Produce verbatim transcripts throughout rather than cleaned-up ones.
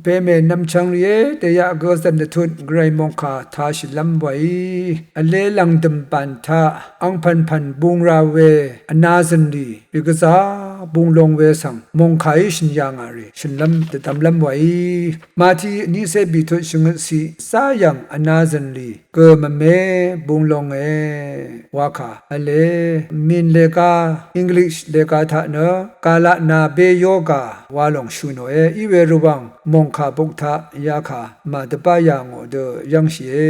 Peme nvmchvng rìé, dèyaq gø zv̀n dvtut gvray mòngkà tashìlv́m wàí vle lv̀ngdø̀m bàn taq angpv̀npv̀n bung ra we vna zø̀nlì rì gvzà bung long we svng mòngkàí shø̀n yà ngà rì shø̀nlv́m dvdvmlv́m wàí. Mati vnícé bìtut shvngøtciq záyv̀ng vna zø̀nlì gø mvme bung longe wakà vle, min lega, English lega taq nø galaq na bé yoga wa lòng shø̀ nòe. Iwe Rvwàng mòngkà buk taq yakà màdvbá yà ngò dø yv́ngshìe.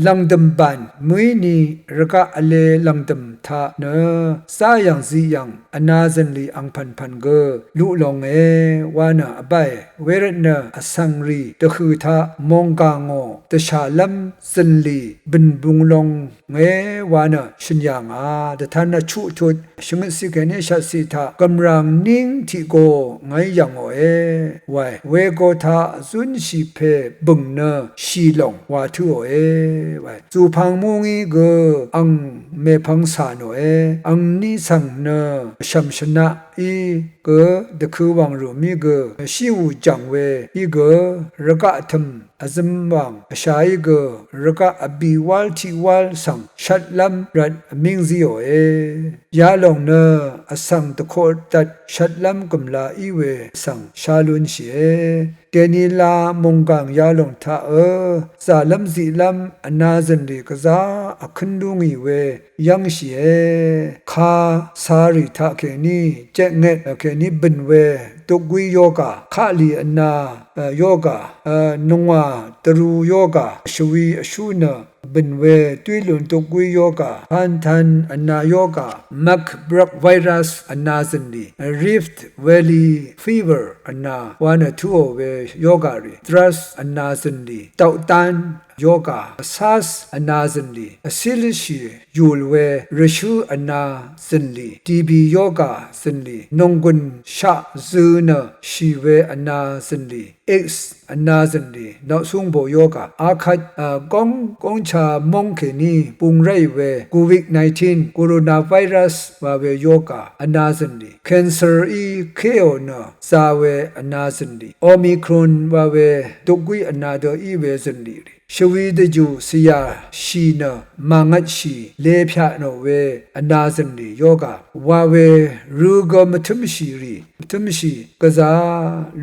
Lv̀ngdø̀m bàn mø̀íni rvgaq vle lv̀ngdø̀m taq nø záyv̀ng ziqyv̀ng vna zø̀nlì angpv̀npv̀n gø luq longe wa nø vbáe. Wervtnø vsvng rì dvhø̀ taq mònggà ngò dvshàlv́m zø̀nlì bø̀n bung longe wa nø shø̀n yà ngà. Dvtan vchuq tut shvngøtciq kèní shvtciq taq gv̀mràng níng tiq go ngàí yv̀ngòe wae. Wego taq zúnshì pè bø̀ng nø shì lòng wa tǿòe wae. Zùpang mú ngí gø ang mèpvng cà nòe. Angní svng nø vshv̀m shvnaqí gø dvkø̄ wàng rù mí gø shíù jv̀ng we í gø rvgaq tø̀m vzøm wàng vshaí gø rvgaq vbì wál tiq wál svng shvtlv́m rvt vmíng zíòe. Yalòng nø vsvng dvkoqdvt shvtlv́m gø̀mla í we svng shá lúnshìe. Dènila mònggàng yalòng taqø zàlv́m ziqlv́m vna zø̀nlì gvzà vkǿn lú ngì we yv́ngshìe. Ka carì taq kèní jetnget kèní bø̀n we dukgwí yoga, kaqlì vna yoga, nungwà dvrū yoga, shvwi vshú nø bø̀n we dwílun dukgwí yoga, Pantan vna yoga, Marburg virus vna zø̀nlì, Rift Valley fever vna wa nø tǿò we yoga rì, thrush vna zø̀nlì, dawqdán yoga, SARS vna zø̀nlì, vcílshì yùl we rvshǿ vna zø̀nlì, T B yoga zø̀nlì, nònggùn shaq zø̄ nø shì we vna zø̀nlì, AIDS vna zø̀nlì, nòqsúngbò yoga, akvt góng góngcha móng kèní bung ráì we covid nineteen coronavirus wa we yoga vna zø̀nlì, cancer í kéò nø za we vna zø̀nlì, Omicron wa we dukgwí vna dø í we zø̀nlì rì, shvwi dvjù cìyà shì nø màngvtshì lepyaq nò we vna zø̀nlì yoga wa we rø̄ gø mvtǿmshì rì, mvtǿmshì gvzà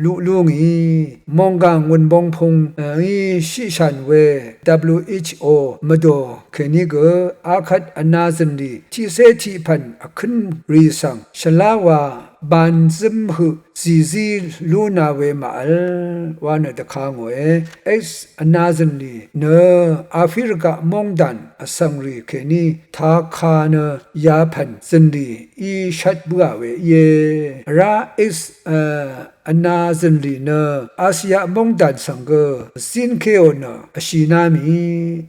luq lú ngì. Mònggàng wùn bongpung ngí shiqshàn we W H O mvdò kèní gø akvt vna zø̀nlì tiqcé tiqpv̀n vkǿn rì svng shvlá wa ban zǿm høq zìzí lú na we màvl wa nø dvka ngòe. AIDS vna zø̀nlì nø Afrika móngdàn vsvng rì kèní taka nø yapv̀n zø̀nlì í shvt bǿà we íe. Vrá AIDS vna zø̀nlì nø Asia móngdàn svng gø zínkéò nø vshìná mì.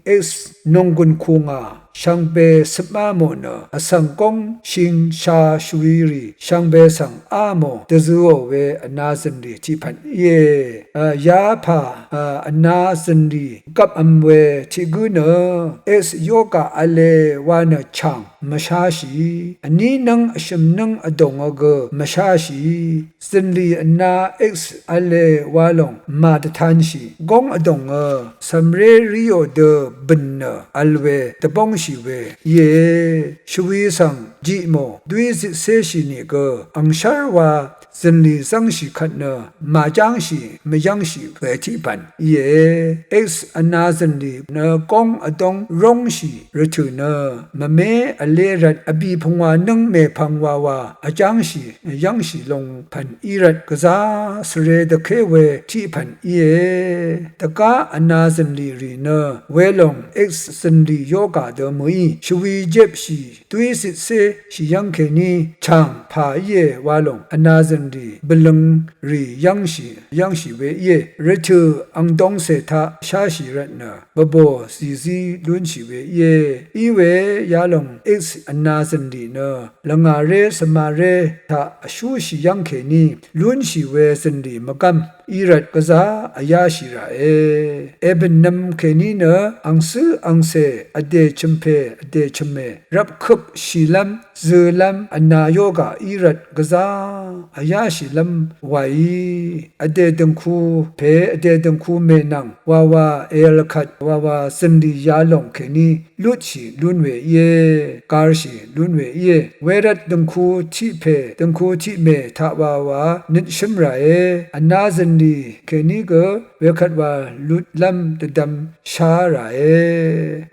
AIDS nònggùn kù ngà shvngbe cøpmá mò nø vsvng góng shing sha shvwi rì shvngbe svng á mò dvzø̄ò we vna zø̀nlì tiqpv̀n íe. Yapà vna zø̀nlì gvpvm we tiq gǿ nø AIDS yoga v̄le wa nø chàng mvsháshì. Vní nv́ng vshø̀m nv́ng vdòngø gø mvsháshì. Zø̀nlì vna AIDS v̄le wa lòng màdvtanshì. Góng vdòngø cv̀mré ríò dø bø̀n nø vl we dvbóngshì we íe. Shvwi svng jiq mò dwí zitcéshì nìgø angshv́r wa zø̀nlì zv́ngshì kvt nø màjángshì mvyv́ngshì we tiqpv̀n íe. AIDS vna zø̀nlì nø góng vdóng róngshì rvtø̀ nø mvmé vlé rvt vbì pungwà nǿng mèpvng wawa vjángshì yv́ngshì longpv̀n í rvt gvzà svre dvké we tiqpv̀n íe. Dvgá vna zø̀nlì rì nø welòng AIDS zø̀nlì yoga dø mø̀í shvwi jepshì dwí citcé shì yv́ng kèní chàng pà íe wa lòng vna zø̀nlì bvløng rì yv́ngshì yv́ngshì we íe. Rvtø̀ angdongcè taq sháshì rvtnø bvbò zìzí lúnshì we íe. Iwe yalòng AIDS vna zø̀nlì nø lvngàré svmaré taq vshúshì yv́ng kèní lúnshì we zø̀nlì mvgv́m í rvt gvzá vyáshì ràe. Èbø̀nnvm kèní nø angcǿ angcè vdè chø̀mpè vdè chø̀mmè rvpkøp shìlv́m zølv́m vna yogà í rvt gvzá vyáshìlv́m wàí vdè dø̀ngku pè vdè dø̀ngku mè nvng wawa èvl kvt wawa zø̀nlì yalòng kèní lutshì lún we íe, garshì lún we íe. Wervt dø̀ngku tiq pè dø̀ngku tiq mè taq wawa nøtshǿm ràe. Vna zø̀nlì kèní gø wekvt wa lutlv́m dvdvm shá ràe.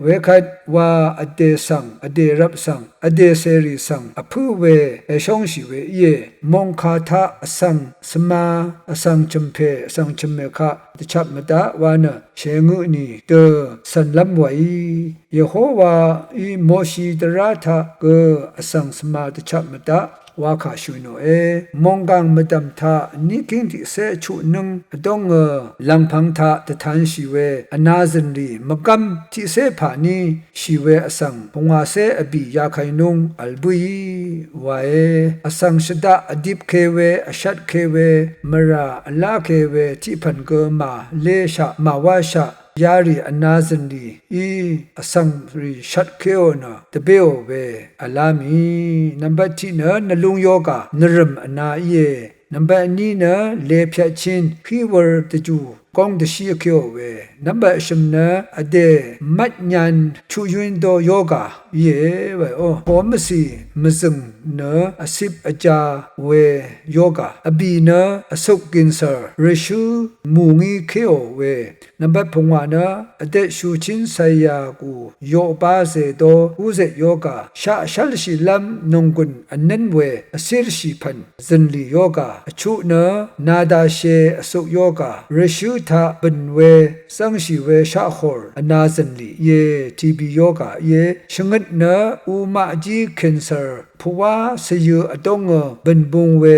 Wekvt wa vdè svng vdè rvp svng vdè cèrì svng vpǿ we èshóngshì we íe. Mòngkà taq vsvng svma vsvng chø̀mpè vsvng chø̀mmè kaq dvchap mvdaq wa nø shèngø tnì dø cv̀nlv́m wàí Yehowaí Moshi dvrá taq gø vsvng svma dvchap mvdaq wa kà shø̀ nòe. Mònggàng mvdv̀m taq vní kíng tiqcé vchuqnǿng vdóngø lv̀ngpv̄ng taq dvtanshì we vna zø̀nlì mvgv́m tiqcé pàní shì we vsvng pungwàcé vbì yakv̀y núng vl bǿí wae. Vsvng shvdaq vdipke we vshvtke we mvrà vláke we tiqpv̀n gø màléshaq màwáshaq yarì vna zø̀nlì í vsvngrì shvtkeò nø dvbéò we vlá mì. Nvmbat tiq nø nvlung yoga nvrø̀m vna íe. Nvmbat vní nø lèpyvtchin hí wur dvjù góng dvshí vkéò we. Nvmbat vshø̀m nø vdè mvtnyan chuq yún dó yoga íe wae. O po mvcì mvzø̀ng nø vcip vja we yoga. Vbì nø vsuk gìnsv̀r rvshǿ mù ngí kéò we. Nvmbat pungwà nø vdè shùchín càyà gù yoqbá zèdó úzèt yoga shaq shv́lshìlv́m nònggùn vnǿn we vcírshì pv̀n zø̀nlì yoga. Vchuq nø nadashe vsuk yoga rvshǿ taq bø̀n we zv́ngshì we shaqhòr vna zø̀nlì íe. Tibi yoga íe. Shvngøt nø umaq jí kènsv̀r pvwá sviyø vdóngø bø̀nbung we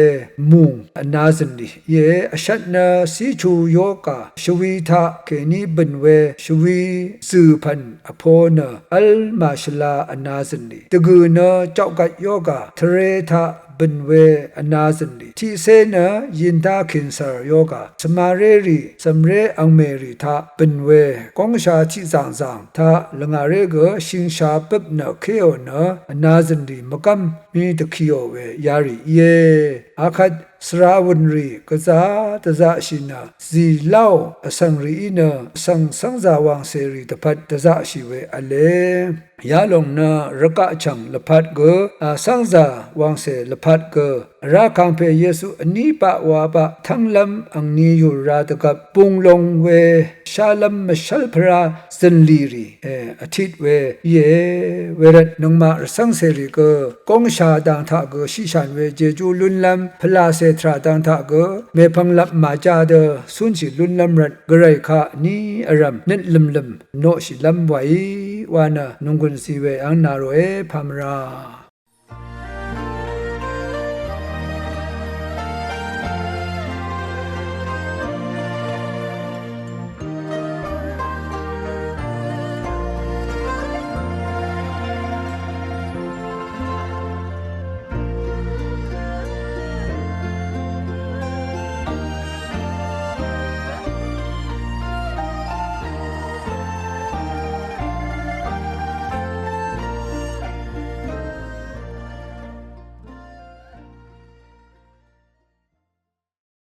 mùng vna zø̀nlì íe. Vshvt nø cíchu yoga shvwi taq kèní bø̀n we shvwi zø̀ pv̀n vpo nø v́l màshvla vna zø̀nlì. Dvgø̀ nø jokgvt yoga tvre taq bø̀n we vna zø̀nlì. Tiqcé nø yìndá kìnsv̀r yoga svmarérì cv̀mré angmèrì taq bø̀n we góngsha tiqzàngzàng taq lvngàré gø shingsha bøp nø kéò nø vna zø̀nlì mvgv́m mí dvkiò we yarì íe. Akvt svra wø̀nrì gvzá dvzaqshì nø zì láò vsvng rìí nø vsvng cv́ngzà wàngcèrì dvpvt dvzaqshì we v̄le. Yalòng nø rvgaq chv̀ng lvpat gø, a, cv́ngzà wàngcè lvpat gø vrá kangpè Yesu vní baq wa baq tv́nglv́m angni yùlra dvgvp bunglong we shálv́m mvshv́lpvrá zø̀nlì rì, e, vtit we íe. Wervt nøngmaq rvcv́ngcèrì gø góngsha dang taq gø shiqshàn we jejú lúnlv́m pvlàcè tvrà dang taq gø mèpvng lap màjá dø cúnshì lúnlv́m rvt gvray kaq vní vrv̀m nøt lø̀mlø̀m noqshìlv́m wàí wa nø nònggùn zi we àng nà ròe pà mvrà.